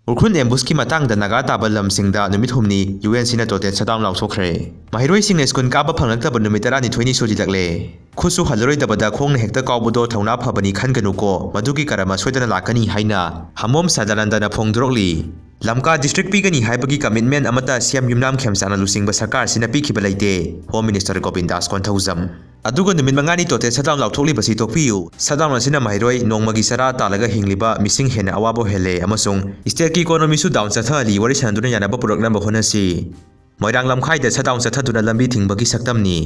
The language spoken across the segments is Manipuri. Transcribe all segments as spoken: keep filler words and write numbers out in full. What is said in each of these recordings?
ꯎꯈ꯭ꯔꯨꯜ ꯑꯦꯝꯕꯨꯁꯀꯤ ꯃꯇꯥꯡꯗ ꯅꯥꯒꯥ ꯇꯥꯕ ꯂꯝꯁꯤꯡꯗ ꯅꯨꯃꯤꯠ ꯍꯨꯝꯅꯤ ꯌꯨ ꯑꯦꯟ ꯁꯤꯅ total shutdown ꯂꯥꯎꯊꯣꯛꯈ꯭ꯔꯦ꯫ ꯃꯍꯩꯔꯣꯏꯁꯤꯡꯅ ꯁ꯭ꯀꯨꯜ ꯀꯥꯕ ꯐꯪꯂꯛꯇꯕ ꯅꯨꯃꯤꯠ ꯇꯔꯥꯅꯤꯊꯣꯏꯅꯤ ꯁꯨꯖꯤꯜꯂꯛꯂꯦ꯫ ꯈꯨꯠꯁꯨ ꯍꯜꯂꯔꯣꯏꯗꯕꯗ ꯈꯣꯡꯅ ꯍꯦꯛꯇ ꯀꯥꯎꯕꯗꯣ ꯊꯧꯅꯥ ꯐꯕꯅꯤ ꯈꯟꯒꯅꯨꯀꯣ, ꯃꯗꯨꯒꯤ ꯀꯔꯃ ꯁꯣꯏꯗꯅ ꯂꯥꯛꯀꯅꯤ ꯍꯥꯏꯅ ꯍꯃꯣꯝ ꯁꯗꯥꯅꯟꯗꯅ ꯐꯣꯡꯗꯣꯔꯛꯂꯤ꯫ ꯂꯝꯀꯥ district ꯄꯤꯒꯅꯤ ꯍꯥꯏꯕꯒꯤ commitment ꯑꯃꯠꯇ ꯁꯤ ꯑꯦꯝ ꯌꯨꯝꯅꯥꯝ ꯈꯦꯝꯆꯥꯟꯅ ꯂꯨꯆꯤꯡꯕ ꯁꯔꯀꯥꯔꯁꯤꯅ ꯄꯤꯈꯤꯕ ꯂꯩꯇꯦ, Home Minister ꯒꯣꯕꯤꯟꯗꯥꯁ ꯀꯣꯟꯊꯧꯖꯝ꯫ ꯑꯗꯨꯒ ꯅꯨꯃꯤꯠ ꯃꯉꯥꯅꯤ total shutdown ꯂꯥꯎꯊꯣꯛꯂꯤꯕꯁꯤ ꯇꯣꯛꯄꯤꯌꯨ꯫ Shutdown ꯑꯁꯤꯅ ꯃꯍꯩꯔꯣꯏ ꯅꯣꯡꯃꯒꯤ ꯆꯔꯥ ꯇꯥꯜꯂꯒ ꯍꯤꯡꯂꯤꯕ ꯃꯤꯁꯤꯡ ꯍꯦꯟꯅ ꯑꯋꯥꯕ ꯑꯣꯏꯍꯜꯂꯦ ꯑꯃꯁꯨꯡ state ꯀꯤ economy ꯁꯨ down ꯆꯠꯊꯍꯜꯂꯤ꯫ ꯋꯥꯔꯤ ꯁꯥꯟꯅꯗꯨꯅ ꯌꯥꯅꯕ ꯄꯨꯔꯛꯅꯕ ꯍꯣꯠꯅꯁꯤ꯫ ꯃꯣꯏꯔꯥꯡ ꯂꯝꯈꯥꯏꯗ shutdown ꯆꯠꯊꯗꯨꯅ ꯂꯝꯕꯤ ꯊꯤꯡꯕꯒꯤ ꯁꯛꯇꯝꯅꯤ꯫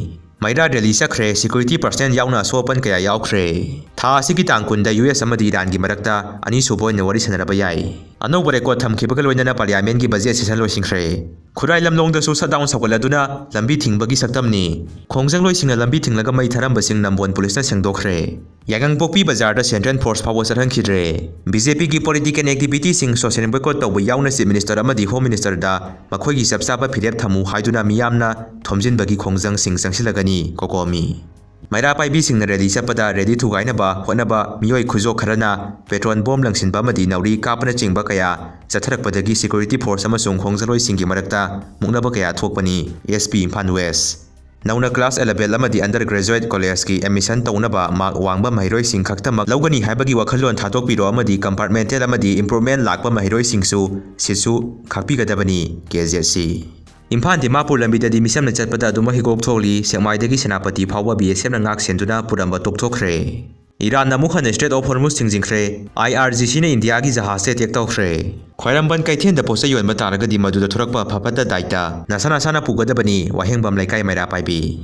ꯃꯩꯔꯥ rally ꯆꯠꯈ꯭ꯔꯦ, security personnel ꯌꯥꯎꯅ ꯑꯁꯣꯛ ꯑꯄꯟ ꯀꯌꯥ ꯌꯥꯎꯈ꯭ꯔꯦ꯫ ꯊꯥ ꯑꯁꯤꯒꯤ ꯇꯥꯡ ꯀꯨꯟꯗ ꯌꯨ ꯑꯦꯁ ꯑꯃꯗꯤ ꯏꯔꯥꯟꯒꯤ ꯃꯔꯛꯇ ꯑꯅꯤꯁꯨꯕ ꯑꯣꯏꯅ ꯋꯥꯔꯤ ꯁꯥꯟꯅꯔꯕ ꯌꯥꯏ꯫ ꯑꯅꯧꯕ record ꯊꯝꯈꯤꯕꯒ ꯂꯣꯏꯅꯅ parliament ꯀꯤ budget session ꯂꯣꯏꯁꯤꯟꯈ꯭ꯔꯦ꯫ ꯈꯨꯔꯥꯏ ꯂꯝꯂꯣꯡꯗꯁꯨ shutdown ꯁꯧꯒꯠꯂꯗꯨꯅ ꯂꯝꯕꯤ ꯊꯤꯡꯕꯒꯤ ꯁꯛꯇꯝꯅꯤ꯫ ꯈꯣꯡꯖꯪꯂꯣꯏꯁꯤꯡꯅ ꯂꯝꯕꯤ ꯊꯤꯡꯂꯒ ꯃꯩ ꯊꯥꯔꯝꯕꯁꯤꯡ ꯅꯝꯕꯣꯜ ꯄꯨꯂꯤꯁꯅ ꯁꯦꯡꯗꯣꯛꯈ꯭ꯔꯦ꯫ ꯌꯥꯏꯉꯪꯄꯣꯛꯄꯤ ꯕꯖꯥꯔꯗ central force ꯐꯥꯎꯕ ꯆꯠꯍꯟꯈꯤꯗ꯭ꯔꯦ꯫ ꯕꯤ ꯖꯦ ꯄꯤ ꯒꯤ political activity ꯁꯤꯡ social boycott ꯇꯧꯕ ꯌꯥꯎꯅ Chief Minister ꯑꯃꯗꯤ Home Minister ꯗ ꯃꯈꯣꯏꯒꯤ ꯆꯞ ꯆꯥꯕ ꯐꯤꯔꯦꯞ ꯊꯝꯃꯨ ꯍꯥꯏꯗꯨꯅ ꯃꯤꯌꯥꯝꯅ ꯊꯣꯝꯖꯤꯟꯕꯒꯤ ꯈꯣꯡꯖꯪꯁꯤꯡ ꯆꯪꯁꯤꯜꯂꯒꯅꯤ, ꯀꯣꯀꯣꯃꯤ꯫ ꯃꯩꯔꯥ ꯄꯥꯏꯕꯤꯁꯤꯡꯅ rally ꯆꯠꯄꯗ rally ꯊꯨꯒꯥꯏꯅꯕ ꯍꯣꯠꯅꯕ ꯃꯤꯑꯣꯏ ꯈꯨꯖꯣꯛ ꯈꯔꯅ petrol bomb ꯂꯪꯁꯤꯟꯕ ꯑꯃꯗꯤ ꯅꯥꯎꯔꯤ ꯀꯥꯞꯄꯅꯆꯤꯡꯕ ꯀꯌꯥ ꯆꯠꯊꯔꯛꯄꯗꯒꯤ security force ꯑꯃꯁꯨꯡ ꯈꯣꯡꯖꯪꯂꯣꯏꯁꯤꯡꯒꯤ ꯃꯔꯛꯇ ꯃꯨꯛꯅꯕ ꯀꯌꯥ ꯊꯣꯛꯄꯅꯤ, ꯑꯦꯁ ꯄꯤ ꯏꯝꯐꯥꯜ ꯋꯦꯁ꯫ ꯅꯧꯅ class eleven ꯑꯃꯗꯤ undergraduate college ꯀꯤ admission ꯇꯧꯅꯕ mark ꯋꯥꯡꯕ ꯃꯍꯩꯔꯣꯏꯁꯤꯡ ꯈꯛꯇꯃꯛ ꯂꯧꯒꯅꯤ ꯍꯥꯏꯕꯒꯤ ꯋꯥꯈꯜꯂꯣꯟ ꯊꯥꯗꯣꯛꯄꯤꯔꯣ ꯑꯃꯗꯤ compartmental ꯑꯃꯗꯤ improvement ꯂꯥꯛꯄ ꯃꯍꯩꯔꯣꯏꯁꯤꯡꯁꯨ seat ꯁꯨ ꯈꯥꯛꯄꯤꯒꯗꯕꯅꯤ, ꯀꯦ ꯖꯦꯠ ꯁꯤ꯫ ꯏꯝꯐꯥꯜ ꯗꯤꯃꯥꯄꯨꯔ ꯂꯝꯕꯤꯗꯗꯤ ꯃꯤꯁꯝꯅ ꯆꯠꯄꯗ ꯑꯗꯨꯃꯛ ꯍꯤꯒꯣꯛ ꯊꯣꯛꯂꯤ꯫ ꯁꯦꯛꯃꯥꯏꯗꯒꯤ ꯁꯦꯅꯥꯄꯇꯤ ꯐꯥꯎꯕ ꯕꯤ ꯑꯦꯁ ꯑꯦꯐꯅ ꯉꯥꯛ ꯁꯦꯟꯗꯨꯅ ꯄꯨꯔꯝꯕ ꯇꯣꯛꯊꯣꯛꯈ꯭ꯔꯦ꯫ ꯏꯔꯥꯟꯅ ꯑꯃꯨꯛ ꯍꯟꯅ Strait of Hormuz ꯊꯤꯡꯖꯤꯟꯈ꯭ꯔꯦ꯫ ꯑꯥꯏ ꯑꯥꯔ ꯖꯤ ꯁꯤꯅ ꯏꯟꯗꯤꯌꯥꯒꯤ ꯖꯍꯥꯖꯁꯦ attack ꯇꯧꯈ꯭ꯔꯦ꯫ ꯈ꯭ꯋꯥꯏꯔꯝꯕꯟ ꯀꯩꯊꯦꯜꯗ ꯄꯣꯠꯆꯩ ꯌꯣꯟꯕ ꯇꯥꯔꯒꯗꯤ ꯃꯗꯨꯗ ꯊꯣꯔꯛꯄ ꯑꯐ ꯐꯠꯇ ꯗꯥꯏꯇ ꯅꯁꯥ ꯅꯁꯥꯅ ꯄꯨꯒꯗꯕꯅꯤ, ꯋꯥꯍꯦꯡꯕꯝ ꯂꯩꯀꯥꯏ ꯃꯩꯔꯥ ꯄꯥꯏꯕꯤ꯫